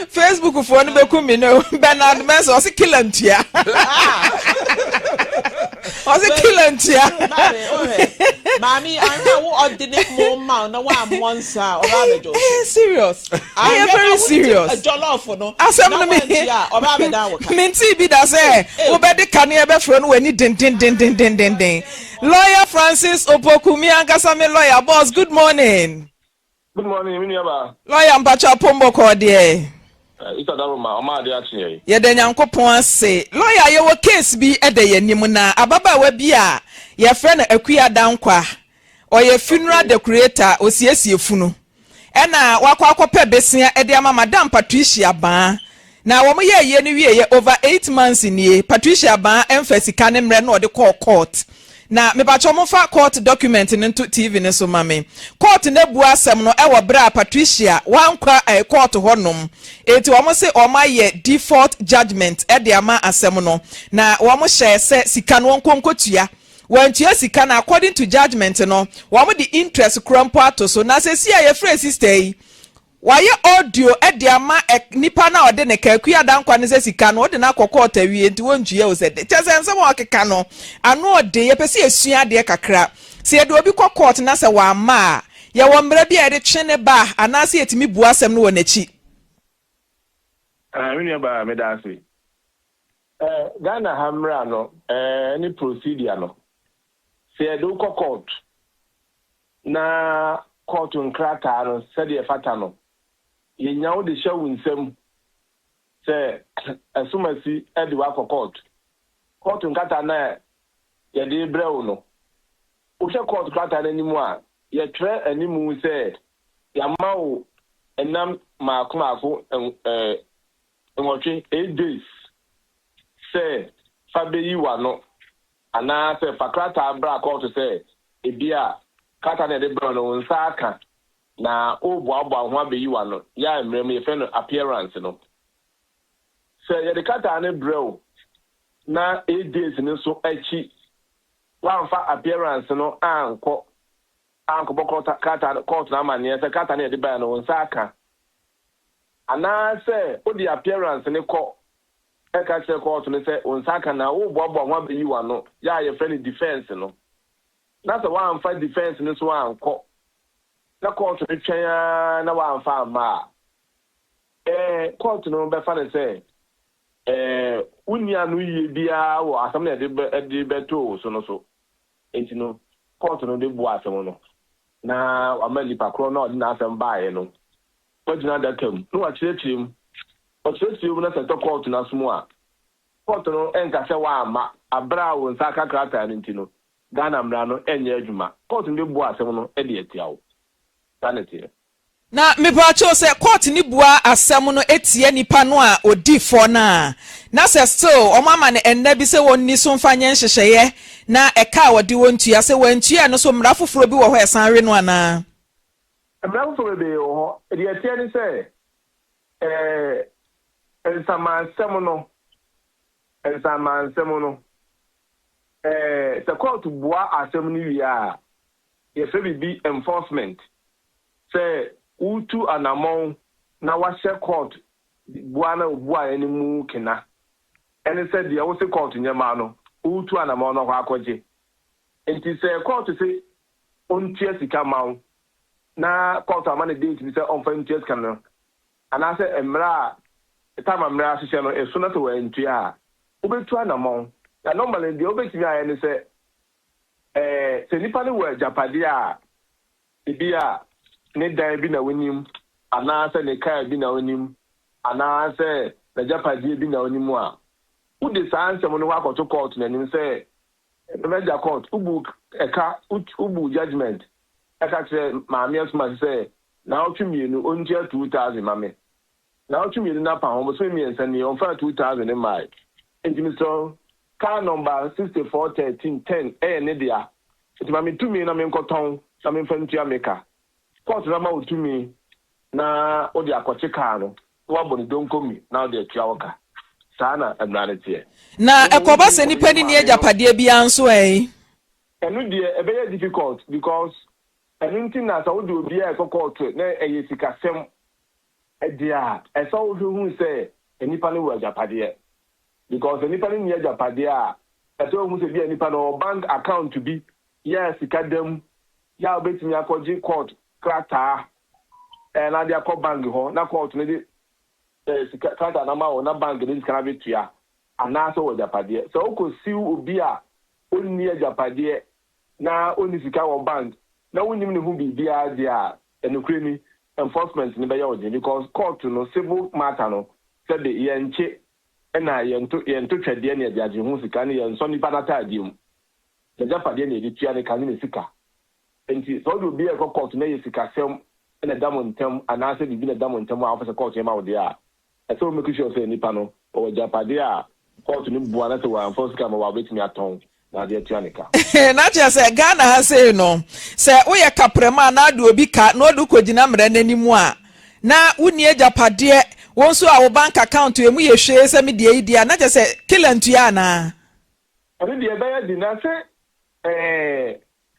Facebook foɔ no bɛku me no. Bernard Mensah ɔse killer ntua. Ɔse killer ntua. Maame, wohwɛ. Maame, ahwɛ a wo ɔde ne mo ma wo na woammɔ nsa a, ɔbɛ abɛdwo so. Ɛyɛ serious. Ɛyɛ very serious. Jollof no. Asɛm no me. Ɔbɛ abɛdan wo ka. Mentee bi da sɛ wobɛde kanea bɛfrɛ no w'ani dendendendendenden. Lawyer Francis Opoku, me ankasa me lawyer, boss, good morning. Good morning, me nua baa. Lawyer mpakyɛ apom bɔkɔɔ deɛ. Isa Daroma, ɔma ade akye yɛn. Yɛda Nyankopɔn ase. Lawyer, yɛwɔ case bi da yɛn anim na ababaawa bi a yɛfrɛ no Akua Dankwa, ɔyɛ funeral decorator, ɔsiesie funu. Ɛna wakɔ akɔpɛ besea de ama Madam Patricia Baa. Na wɔn yɛɛ yie no wieɛ over 8 months nie, Patricia Baa mfa sika no mmerɛ na ɔde kɔɔ court. Na mepakyɛw momfa court document no nto TV no so ma me. Court no abua asɛm no wɔ berɛ a Patricia wankɔ eh, court hɔ nom. Enti wɔn se wɔn ayɛ default judgement de ama asɛm no. Na wɔn hyɛɛ sɛ sika no wɔnkɔ nkɔtua. Wantua sika no according to judgement no, wɔn de interest koraa mpo ato so. Na seesei a yɛfrɛ sister yi, Wayɛ audio de ama nipa no a ɔde ne ka, Akua Dankwa no sɛ sika no wode no akɔ court awie nti wontua o sɛ dɛn. Kyerɛ sɛ nsɛm a ɔkeka no ano ɔden. Yɛpɛ sɛ yɛsua adeɛ kakra. Sɛ yɛde obi kɔ court na sɛ wamma a, yɛwɔ mmara bi a yɛde twe no ba anaasɛ yɛtumi bua asɛm no wɔ n'akyi. Ah, me nua baa, meda ase. Eh, Ghana ha mmra no, eh, ne procedure no, sɛ yɛde wo kɔ court na court nkrataa no sɛdeɛ ɛfata no, yɛnya wo de hyɛ wo nsam sɛ asumasi de wo akɔ court. Court nkrataa no a yɛde rebrɛ wo no, wohwɛ court krataa no anim a, yɛtwerɛ animu sɛ yɛama wo nnam mmaako mmaako nwɔtwe, 8 days, sɛ fa bɛyi w'ano anaasɛ fa krataa bra kɔɔto sɛ ebi a krataa no yɛde brɛ wo no wo nsa aka na woboaboa ho abɛyi w'ano. Yɛ a mmerɛ mu yɛfrɛ no appearance no. Sɛ yɛde krataa no brɛ wo na 8 days no so akyi woamfa appearance no ankɔ ankɔbɔ krataa no court no amanneɛ sɛ krataa no yɛde baeɛ no wo nsa aka, anaasɛ wode appearance no kɔ ɛka kyerɛ court no sɛ wo nsa aka na woboaboa ho abɛyi w'ano, yɛ a yɛfrɛ no defence no, na sɛ woamfa defence no so ankɔ na court no twɛn ara na woamfa amma a, court no bɛfa no sɛ wonni ano yie biara wɔ asɛm na yɛde bɛ ɛde bɛtoo wo so no so. Nti no court no de boa asɛm no na wama nipa korɔ na ɔde n'asɛm baeɛ no wagyina adaka mu na wakyerɛkyerɛ mu. Ɔkyerɛkyerɛ mu na sɛ ɛtɔ court no aso mu a, court no ɛnka sɛ woamma abere a wo nsa aka krataa no. Nti no Ghana mmara no ɛnyɛ adwuma. Court no bɛbua asɛm no de atia wo. Saa ne teɛ. Na mepaakyɛw, sɛ court ne bua asɛm no etia nipa no a odi fɔ no a, na sɛ still ɔmo ama no ɛnna bi sɛ wɔnni so mfa nyɛ nhyehyɛeɛ na ɛka a wɔde wɔn tua, sɛ wɔantua no so, mmara foforɔ bi wɔ hɔ a ɛsan we no anaa? Mmara foforɔ bebree wɔ hɔ. Deɛ ɛteɛ ne sɛ nsamansɛm no, sɛ court bua asɛm no wie a, yɛfrɛ biribi enforcement, sɛ wotu anammɔn na wahyɛ court bua na obuaeɛ no mu kena, ɛne sɛ deɛ wose court nyɛma no, wotu anammɔn no hɔ akɔgye. Nti sɛ court se ɔntua sika ma wo na court ama no date bi sɛ ɔmfa ntua sika no, anaasɛ mmerɛ a time a mmerɛ ahyehyɛ no ɛso na sɛ wɔantua a, wobɛtu anammɔn. Na normally deɛ wobɛtumi ayɛ ne sɛ sɛ nipa no wɔ agyapadeɛ a, ebi a ne dan bi na wonim, anaasɛ ne kaa bi na wonim, anaasɛ n'agyapadeɛ bi na wonim a, wode saa nsɛm no hɔ akɔto court n'anim sɛ mɛgya court, wobu ɛka, wobu judgement ɛka kyerɛ maame asoma sɛ naawɔtwe 2 ɔntua 2,000 ma me. Naawɔtwe 2 no apa ho, bosome 3 nie ɔmfa 2,000 ne mmae. Nti mesrɛ, car number 641310 ɛyɛ ne dea, nti ma me tumi na menkɔtɔn na memfa ntua me ka. Court na ma wo tumi na wode akɔkye car no na wabɔ ne donkomi na wode atua wo ka. Saa na mmara no teɛ. Na ɛkɔba sɛ nipa ni ni agyapadeɛ biara nso ɛ? Ɛno deɛ, ɛbɛyɛ difficult because ɛno nti na sɛ wode obiara ɛkɔ court na ɛyɛ sikasɛm ɛdeɛ a, ɛsɛ wohwɛ hu sɛ nipa no wɔ agyapadeɛ, because nipa no nni agyapadeɛ a, ɛsɛ wohu sɛ bi a nipa no ɔwɔ bank account bi yɛ sika dam yɛ a wobɛtumi akɔgye court krataa na de akɔ bank hɔ na court no de sika krataa na ma wɔ na bank no de sika no abɛtua, anaasɛ wɔ agyapadeɛ. Sɛ wokɔ siw obi a ɔnni agyapadeɛ na ɔnni sika wɔ bank na wonnim ne ho biribiara deɛ a, ɛnokorɛ ni, enforcement no bɛyɛ ɔden because court no, civil matter no, sɛbe yɛnkye ɛna yɛnto twɛdeɛ ne yɛde agye ho sika ne yɛnsɔ nipa n'ataadeɛ mu. N'agyapadeɛ ne yɛde tua ne ka ne ne sika. Nti sɛ wode obi a ɛkɔ court na yɛ sikasɛm ɛna ɛda mo ntɛm anaasɛ biribi na ɛda mo ntɛm a wopɛ sɛ court yɛ ma wo deɛ a, ɛsɛ wo make sure sɛ nipa no ɔwɔ agyapadeɛ a court no bua na sɛ wɔamfa sika ma wɔ a, wobɛtumi atɔn na ade atua ne ka. Na kyerɛ sɛ Ghana ha sei no, sɛ woyɛ kaprɛma a na ade obi ka na ɔde kɔgyina mmara n'anim a, na wonni agyapadeɛ, wo nso a wo bank account emu yɛ hwee sɛ me deɛ yi deɛ a, na kyerɛ sɛ kila ntua anaa? Ɛno deɛ, ɛbɛyɛ di na sɛ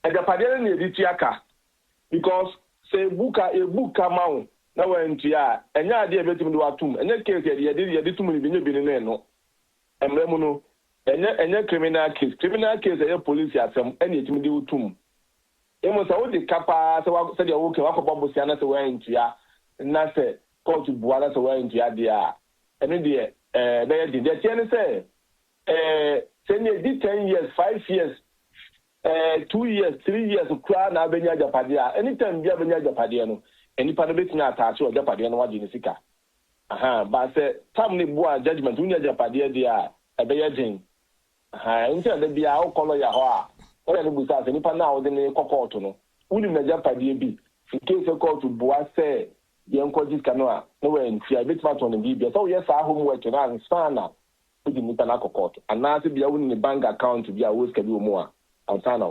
agyapadeɛ no na yɛde tua ka, because sɛ ebu ka ma wo na wɔantua a, ɛnyɛ adeɛ a ɛbɛtumi de watom. Ɛnyɛ case yɛde tum no bi nyɛ bi ne no. Ɛno mmerɛ mu no ɛnyɛ criminal case. Criminal case ɛyɛ police asɛm ɛna yɛtumi de wotum. Emu sɛ wode ka paa sɛ wa sɛdeɛ woka wakɔbɔ bosia na sɛ wɔantua na sɛ court bua na sɛ wɔantua deɛ a. ɛno deɛ ɛɛ ɛbɛyɛ den. Deɛ ɛteɛ ne sɛ ɛɛ sɛ nea ɛdi 10 years, 5 years, 2 years, 3 years koraa na abɛnya agyapadeɛ a, anytime bi abɛnya agyapadeɛ no, nipa no bɛtumi ataakye wɔ agyapadeɛ no, wagye ne sika. Aha, ba sɛ tam ne bu a judgement wonya agyapadeɛ deɛ a, ɛbɛyɛ den. Aha, nti na da biara wokɔ lɔya hɔ a, lɔya no busa sɛ nipa no a wode ne kɔ kɔɔto no, wonim n'agyapadeɛ bi, in case sɛ kɔɔto bua sɛ yɛnkɔgye sika no a na wantua, ebɛtumi atɔn ne biribia. Sɛ woyɛ saa homework no ansa na wode nipa no akɔ kɔɔto, anaasɛ bia wone ne bank account bi a wɔ sika bi wɔ mu a, ansa na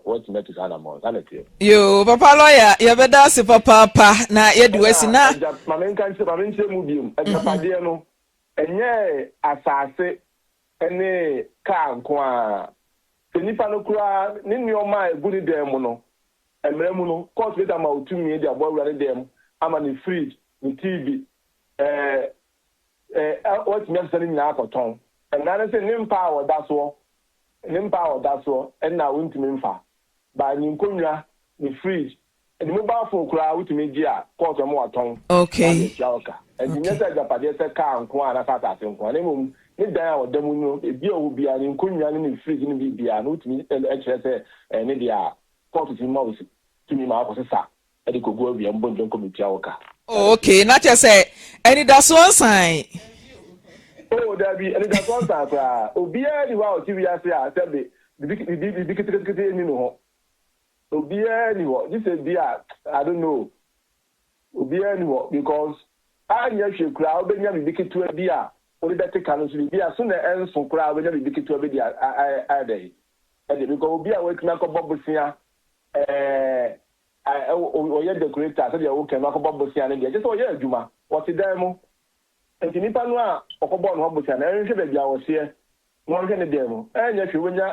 watumi atu saa anammɔ saa na teɛ. Yo, papa lɔya, yɛbɛda ase papaapa na yɛde wasi na. Maame, nka nkyerɛ, maame, nkyerɛ mu biom. Agyapadeɛ no, ɛnyɛ asase ne kaa nko a. Sɛ nipa no koraa ne nneɛma a egu ne dan mu no, mmerɛ mu no, court bi ama otumi de abɔ awura ne dan mu ama ne fridge, ne TV, ɛɛ ɛɛ watumi asesa ne nyinaa akɔtɔn. Mmara no sɛ ne mpa a wɔda soɔ, ne mpa a ɔda soɔ ɛna wontumi mfa ba, ne nkonnwa, ne fridge, ne mobile phone koraa wotumi gye a court ɛmo watɔn. Na atua wo ka. Nti nyɛ sɛ agyapadeɛ sɛ kaa nko a anasɛ asase nko a, na mmom ne dan a ɔda mu no, ebi a ɔwɔ biara, ne nkonnwa ne ne fridge ne biribiara no, wotumi kyerɛ sɛ ɛyɛ ne deɛ a, court tumi ma wo tumi ma akɔsesa ɛde kɔgu awia mbɔ ndwom kɔmɛtua wo ka. Oh, okay, na kyerɛ sɛ anidasoɔ nsan. Oh, dabi, anidasoɔ nsan koraa. Obiara ni hɔ a ɔte wiase a sɛbe bibi bibi bibi ketekete ni ne ho. Obiara ni hɔ gye sɛ bi a, I don't know, obiara ni hɔ, because anyɛ hwɛ koraa wobɛnya biribi ketewa bi a wode bɛte ka no nso, biribi a so na ɛnso koraa wobɛnya biribi ketewa bi de ayɛ dɛ ɛde, because obi a watumi akɔbɔ bosea, ɔyɛ decorator sɛdeɛ wokɛ no, akɔbɔ bosea no deɛ, kyɛ sɛ ɔyɛ adwuma, wɔte dan mu. Nti nipa no a ɔkɔbɔɔ ne ho bosea no, ɛnhwɛ baabi a wɔseɛ na ɔnhwɛ ne dan mu, ɛnyɛ hwɛ, wobɛnya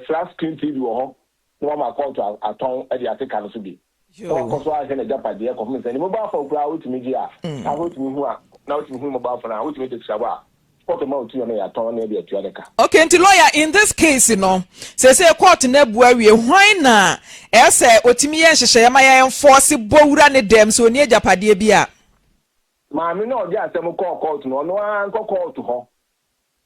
flat screen TV wɔ hɔ na wama kɔɔto atɔn de ate ka no so bi na wakɔ so ahwɛ n'agyapadeɛ kɔfom sɛ ne mobile phone koraa wotumi gye a, afei wotumi hu a, na wotumi hu mobile phone a wotumi de sika bɔ a, kɔɔto ma otu no yɛ atɔn na ɛde atua ne ka. Okay, nti lawyer, in this case no, sese court na abu awie, hwan na ɛsɛ otumi yɛ nhyehyɛeɛ ma yɛn enforce bɔ wura ne dɛm sɛ oni agyapadeɛ bi a? Maame na ɔde asɛm kɔɔ court no, ɔno ara nkɔ court hɔ.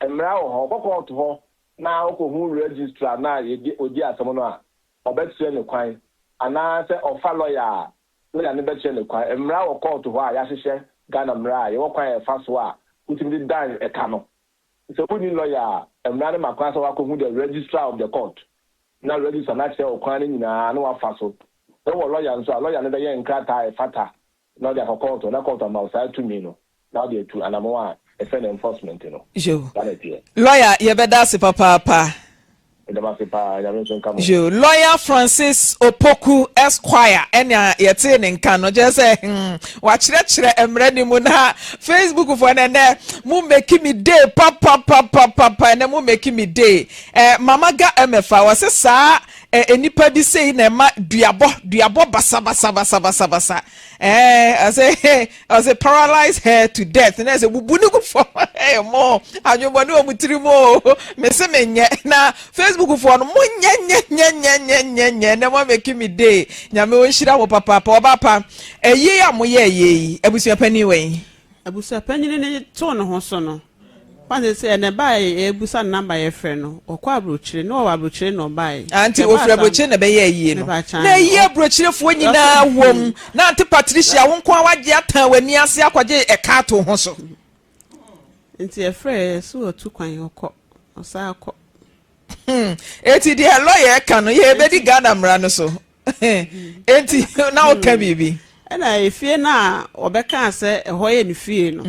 Mmara wɔ hɔ, ɔkɔ court hɔ na ɔkɔhu registrar na yɛdi odi asɛm no a, ɔbɛkyerɛ ne kwan, anaasɛ ɔfa lawyer a, lawyer no bɛkyerɛ ne kwan. Mmara wɔ court hɔ a yɛahyehyɛ, Ghana mmara a yɛwɔ, kwan a yɛfa so a wotumi de dan ɛka no. Sɛ wonni lawyer a, mmara no ma kwan sɛ wakɔhu the registrar of the court na registrar no akyerɛ wo kwan no nyinaa na wafa so. Sɛ wowɔ lawyer nso a, lawyer no bɛyɛ nkrataa a ɛfata na ɔde akɔ court na court ama wo saa tumi no na ɔde atu anamo a ɛfɛ no enforcement no. Yo. Saa na ɛteɛ. Lawyer, yɛbɛda ase papaapa. Ɛdɛm ase paa, Nyame nso nka mo. Yo, Lawyer Francis Opoku Esquire ɛna yɛtee ne nka no, kyerɛ sɛ wakyerɛkyerɛ mmerɛ ne mu. Na Facebook foɔ no, ɛnɛ mo make me day papapapapa, ɛnɛ mo make me day. Mama Ga ɛmɛfa wɔse saa nipa bi sei na ɛma duabɔ duabɔ basabasabasabasa. Ɔsɛ paralyze her to death na ɛsɛ bubu ne gu fam. Ɛyɛ mo adwemmɔne wɔ mo tiri mu o. Mese menyɛ na Facebook foɔ no, mo nyɛ nyɛ nyɛ nyɛ nyɛ nyɛ nyɛ na mo make me day. Nyame ɔnhyira mo papaapa. Ɔba pa ɛyie a moyɛ ɛyie yi, abusua panin wɔ yi. Abusuapanyin no too ne ho so no kwan sɛ ɛnɛ baeɛ yɛbusa no number, yɛfrɛ no, ɔkɔ aburokyire na ɔwɔ aburokyire na ɔbaeɛ. Anti ofiri aburokyire na ɛbɛyɛ ayie no, na ɛyi aburokyirefoɔ nyinaa wom na Ante Patricia, wo nko a wagye atan w'ani ase akɔgye ɛka ato ho so. Nti yɛfrɛ yɛ so ɔtu kwan, ɔkɔ, ɔsan akɔ. Eti deɛ lɔya ɛka no, yɛbɛdi Ghana mmara no so. Enti na woka biribi. Ɛna efie no a ɔbɛkaa sɛ ɛhɔ yɛ ne fie no,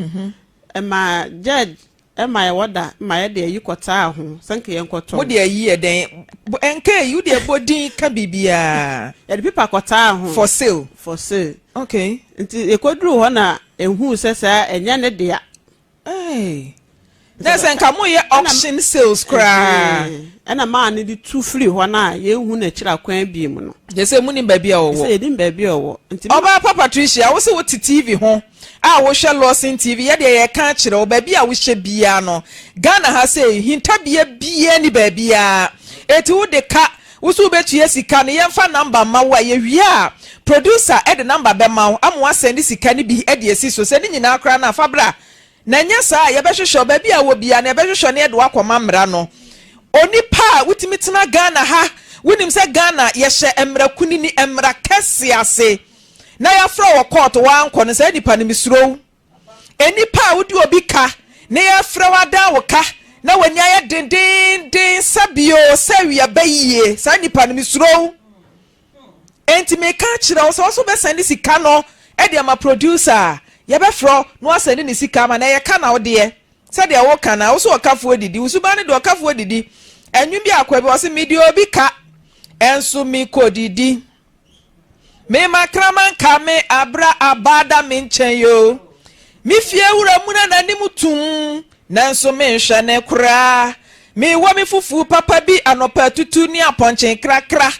ɛma judge ɛma yɛwɔ da ma yɛde ayi kɔtaa ho sɛ nka yɛnkɔtɔn. Mo de ayi yɛ dɛn? Ɛnka ayi, wode ɛbɔ din ka biribiara. Yɛde paper kɔtaa ho. For sale. For sale. Okay. Nti yɛkɔduruu hɔ na ehuu sɛ saa ɛnyɛ ne dea. Hey. Na sɛ nka moyɛ auction sales koraa. Ɛna maa no de tu firi hɔ no a yɛnhu n'akyiri akwan bi mu no. Yɛ sɛ munim baabi a ɔwɔ. Sɛ yɛnim baabi a ɔwɔ. Nti Ɔbaa pa Patricia, wo sɛ wote TV ho a wohwɛ Lawson TV, yɛ deɛ yɛka akyerɛ wo, baabi a wohyɛ biara no, Ghana ha sei, hintabea biara ni baabiara. Eti wode ka, wo so wobɛtua sika no, yɛmfa number mma wo a, yɛwie a, producer de number bɛma wo ama woasɛnde sika no bi de asi so. Sɛ ne nyinaa koraa no a, fa bra. Na ɛnyɛ saa a, yɛbɛhwehwɛ wo, baabi a wɔ biara no, yɛbɛhwehwɛ wo na yɛde wo akɔma mmara no. Onipa a wotumi tena Ghana ha, wonim sɛ Ghana yɛhyɛ mmara kunini, mmara kɛse ase, na yɛafrɛ wo wɔ kɔɔto woankɔ no, saa nipa no mesuro wo. Nnipa a wode obi ka na yɛafrɛ wo adan wo ka na w'ani ayɛ dendeenden sɛ bio sɛ awia bɛyie, saa nipa no mesuro wo. Enti meka akyerɛ wo sɛ wo so wobɛsɛnde sika no de ama producer a, yɛbɛfrɛ wo na woasɛnde ne sika ama no. Ɛyɛ ka na wodeɛ. Sɛdeɛ woka no a, wo so ɔkafoɔ didi. Wo suban no deɛ ɔkafoɔ didi. Ɛnwom bi akoa bi ɔse, mede obi ka, ɛnso mekɔdidi. Me ma kraman ka me abra aba da me nkyɛn yoo. Me fie wura muna n'anim tumm nanso menhwɛ no koraa. Mewɔ me fufuo papa bi anɔpa tutu ne apɔnkye krakra.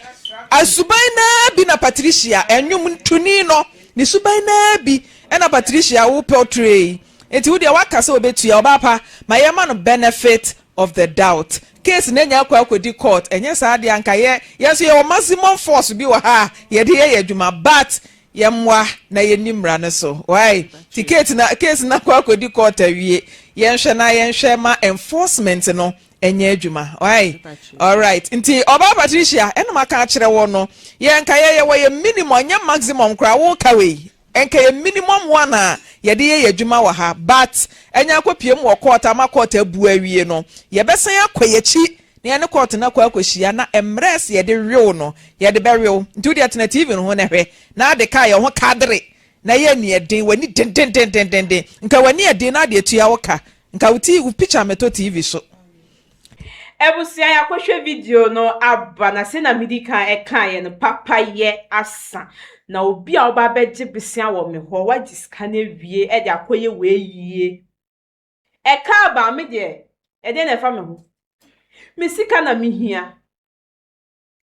Asuban no ara bi na Patricia, ɛnwom tuni no, ne suban no ara bi na Patricia wo portray yi. Nti wo deɛ waka sɛ ɔbɛtua, ɔbaa pa, ma yɛma no benefit of the doubt. Case no anya akɔ akɔdi court, ɛnyɛ saa deɛ anka yɛ, yɛn nso yɛwɔ maximum force bi wɔ ha a yɛde yɛ yɛn adwuma but yɛmmoa na yɛnni mmara no so. Why? Nti case no, case no akɔ akɔdi court awie, yɛnhwɛ na yɛnhwɛ ma enforcement no ɛnyɛ adwuma. Why? Alright. Nti ɔbaa Patricia, ɛna maka akyerɛ wɔ no, yɛn nka yɛyɛ wɔ yɛ minimum, ɛnyɛ maximum koraa, woka wei. Nka yɛ minimum one a yɛde yɛ yɛ adwuma wɔ ha but anya akɔpue mu wɔ court ama court abu awie no yɛbɛsan akɔ yɛakyi na yɛne court no akɔ akɔhyia na mmerɛ ɛsɛ yɛde wew no yɛde bɛwew nti wodeɛ tena TV no ho na hwɛ na ade kaa yɛ ho kadere na yɛ aniɛden w'ani dendendendenden nka w'ani ɛden na ade atua wo ka nka wo ti wo picture mɛtɔ TV so. Abusua yɛakɔhwɛ video no aba na sɛnea medi kan ɛkaeɛ no papayɛ asa na obi a ɔba abɛgye besia wɔ me hɔ wagye sika no awie de akɔyɛ wei yie ɛka aba me deɛ ɛdeɛ na ɛfa me ho me sika na mehia.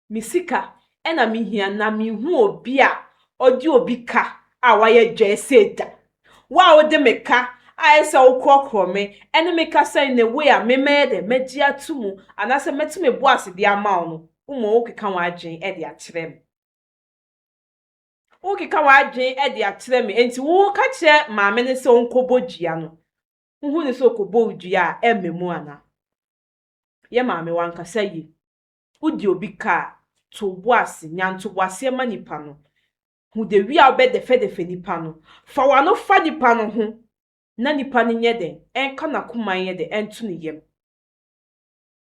Me sika na mehia na menhu obi a ɔde obi ka a wayɛ dwɛɛ sei da. Wo a wode me ka a ɛyɛ sɛ wokorɔkorɔ me ne me kasa in a way a me mɛyɛ dɛ mɛgye ato mu anaasɛ mɛto me bo ase de ama wo no, wo mmom wokeka w'adwene de akyerɛ me. Wokeka w'adwene de akyerɛ me enti woka kyerɛ maame no sɛ ɔnkɔbɔ dua no, wohu no sɛ ɔkɔbɔ wo dua a ɛmma mu anaa? Yɛ maame wankasa yie. Wodi obi ka a, to wo bo ase, nya ntoboaseɛ ma nipa no. Hu the way a wobɛdɛfɛdɛfɛ nipa no. Fa w'ano fa nipa no ho na nipa no nyɛ dɛn, ɛnka n'akoma nyɛ dɛn, ɛnto ne yam.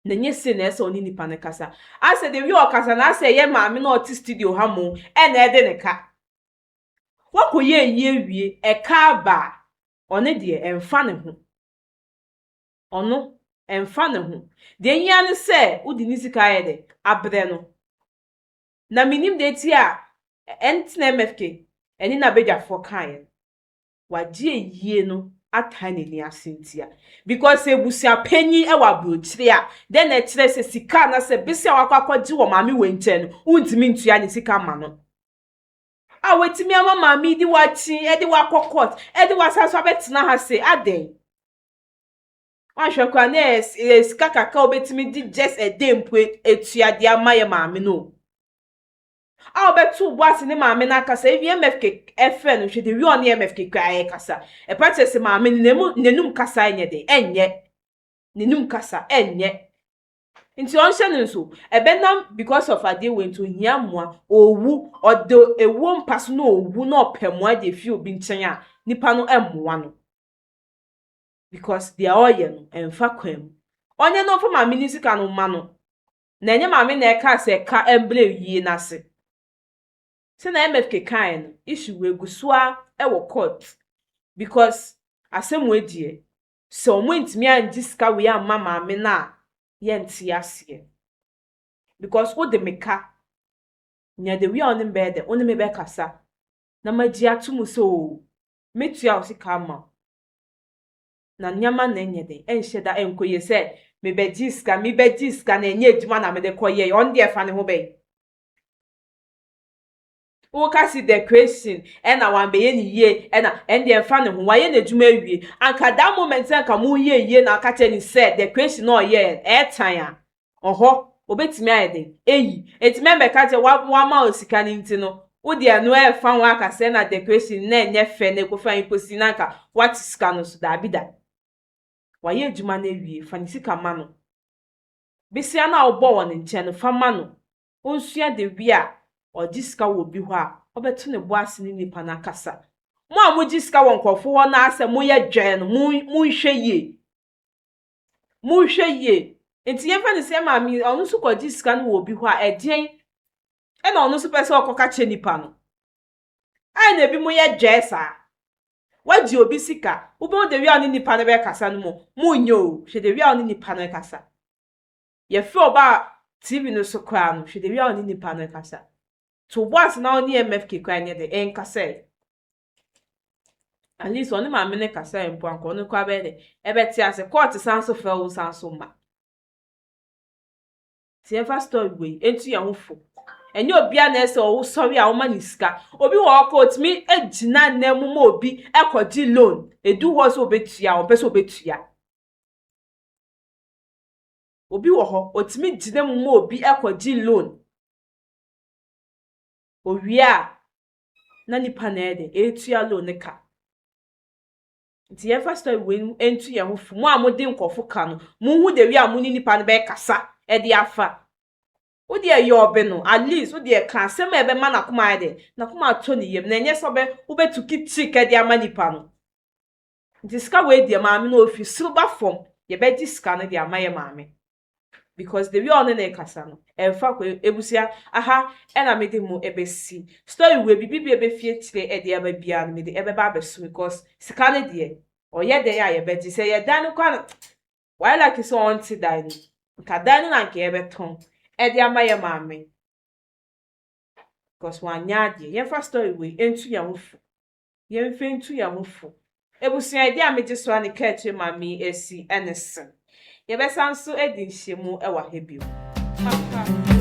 Na ɛnyɛ sei na ɛsɛ sɛ wo ne nipa no kasa. Asɛ the way a ɔkasa no, asɛ ɛyɛ maame no a ɔte studio ha mmom ɛna ɛde ne ka. Woakɔyɛ ayi awie, ɛka aba a, ɔno deɛ ɛmfa ne ho. Ɔno, ɛmfa ne ho. Deɛ ehia ne sɛ wode ne sika ayɛ dɛ? Abrɛ no. Na mennim deɛ nti a ɛnti na MFK ɛne n'abadwafoɔ kaeɛ no. Wagye ayie no ataa n'ani ase ntia. Because sɛ abusua panyin wɔ aburokyire a, dɛn na ɛkyerɛ sɛ sika anaasɛ bese a wakɔ akɔgye wɔ maame wei nkyɛn no, wontumi ntua ne sika mma no. A watumi ama maame yi de wo akyi, de wo akɔ court, de wo asan so abɛtena ha sei, adɛn? Woanhwɛ koraa na ɛyɛ sika kakra a wobɛtumi de just a day mpo atua de ama yɛ maame no o. A wobɛto wo bo ase ne maame no akasa, even MFK ɛfrɛ no, hwɛ the way ɔne MFK koraa ɛkasa. Ɛpa kyerɛ sɛ maame no n'emu n'anum kasa ɛnyɛ den, ɛnyɛ. N'anum kasa ɛnyɛ. Nti ɔnhyɛ no nso, ɛbɛnam because of adeɛ wei nti ohia mmoa, owu, ɔde ewuo mpa so na owu na ɔpɛ mmoa de efi obi nkyɛn a, nipa no ɛmmoa no. Because deɛ ɔreyɛ no ɛmfa kwan mu. Ɔnyɛ na ɔmfa maame no sika no mma no. Na ɛnyɛ maame na ɛkaa sɛ ka mbrɛ yie no ase. Sɛnea MFK kaeɛ no, issue wei gu so ara wɔ court. Because asɛm wei deɛ, sɛ wɔn antumi angye sika wei amma maame no a, yɛnte aseɛ. Because wode me ka, nya the way a wo ne me bɛyɛ dɛ, wo ne me bɛkasa na magye ato mu sɛ oo, mɛtua wo sika ama wo. Na nneɛma na ɛnyɛ den, ɛnhyɛ da ɛnkɔ yie sɛ mebɛgyee sika, mebɛgyee sika na ɛnyɛ adwuma na mede kɔyɛe, ɔno deɛ ɛfa ne ho bɛn? Woka si decoration ɛna wambɛyɛ ne yie ɛna ɛno deɛ ɛmfa ne ho, wayɛ n'adwuma awie. Anka that moment sɛ anka moyɛ yie na aka kyerɛ ne sɛ decoration na ɔyɛɛ no ɛɛtan a, ɔhɔ obetumi ayɛ den ayi. Enti mɛmbɛka kyerɛ wa wama wo sika no nti no, Wo deɛ ɛno ɛmfa ho aka sɛ na decoration no na ɛnyɛ fɛ na ɛkɔfa he kɔsi na anka woate sika no so, daabi da. Wayɛ adwuma no awie, fa ne sika ma no. Besia no a wobɔ wɔ ne nkyɛn no, fa ma no. Ɔnsua the way a ɔgye sika wɔ obi hɔ a, ɔbɛto ne bo ase ne nipa no akasa. Mo a mogye sika wɔ nkurɔfo hɔ na asɛ moyɛ dwɛɛ no, monhwɛ yie. Monhwɛ yie. Nti yɛmfa no sɛ maame yi, ɔno nso kɔgye sika no wɔ obi hɔ a, ɛdeɛn ɛna ɔno nso pɛ sɛ ɔkɔka kyerɛ nipa no? Ayɛ na ebinom yɛ dwɛɛ saa. Woagye obi sika, wobɛhu the way a ɔne nipa no bɛkasa no mu, monyɛ o, hwɛ the way a ɔne nipa no kasa. Yɛfrɛ ɔbaa TV no so koraa no, hwɛ the way a ɔne nipa no kasa. To wo bo ase na ɔne MFK koraa nyɛ dɛ, ɛnkasa ɛ. At least ɔne maame no kasa mpo anka ɔno koraa bɛyɛ dɛ, ɛbɛte ase. Kɔɔte san so frɛ wo san so mma. Nti yɛmfa story wei ntu yɛn ho fo. Ɛnyɛ obiara na ɛsɛ ɔwosɔre a woma ne sika. Obi wɔ hɔ koraa otumi gyina nan mu ma obi kɔgye loan. Edu hɔ sɛ obetua a, ɔmpɛ sɛ obetua. Obi wɔ hɔ, otumi gyina mu ma obi kɔgye loan. Owie a, na nipa na ɛyɛ dɛ, ɛretua loan no ka. Nti yɛmfa story wei ntu yɛn ho fo. Mo a mode nkurɔfo ka no, monhu the way a mo ne nipa no bɛkasa de afa. Wo deɛ yɛ ɔbe no, at least wo deɛ ka asɛm a ɛbɛma n'akoma ayɛ dɛ, n'akoma atɔ ne yam, na ɛnyɛ sɛ ɔbɛ wobɛtuki cheek de ama nipa no. Nti sika wei deɛ maame no ofi soro ba fam, yɛbɛgye sika no de ama yɛ maame. Because the way ɔne no rekasa no, ɛmfa kɔ ebusua aha ɛna mede mo ɛbɛsi. Story wei biribi bi a ɛbɛfi akyire ɛde aba biara no mede ɛbɛba abɛso because sika no deɛ ɔyɛ dɛn a yɛbɛgye. Sɛ yɛ dan no koraa no wayɛ lucky sɛ ɔnte dan no. Nka dan no na nka yɛbɛtɔn ɛde ama yɛ maame. Because wanyɛ adeɛ. Yɛmfa story wei ntu yɛn ho fo. Yɛmfa ntu yɛn ho fo. Ebusua ɛdeɛ a megye so a ne kaa akyire maame yi asi ɛne se. Yɛbɛsan nso adi nhyiamu wɔ ha bio. Papa.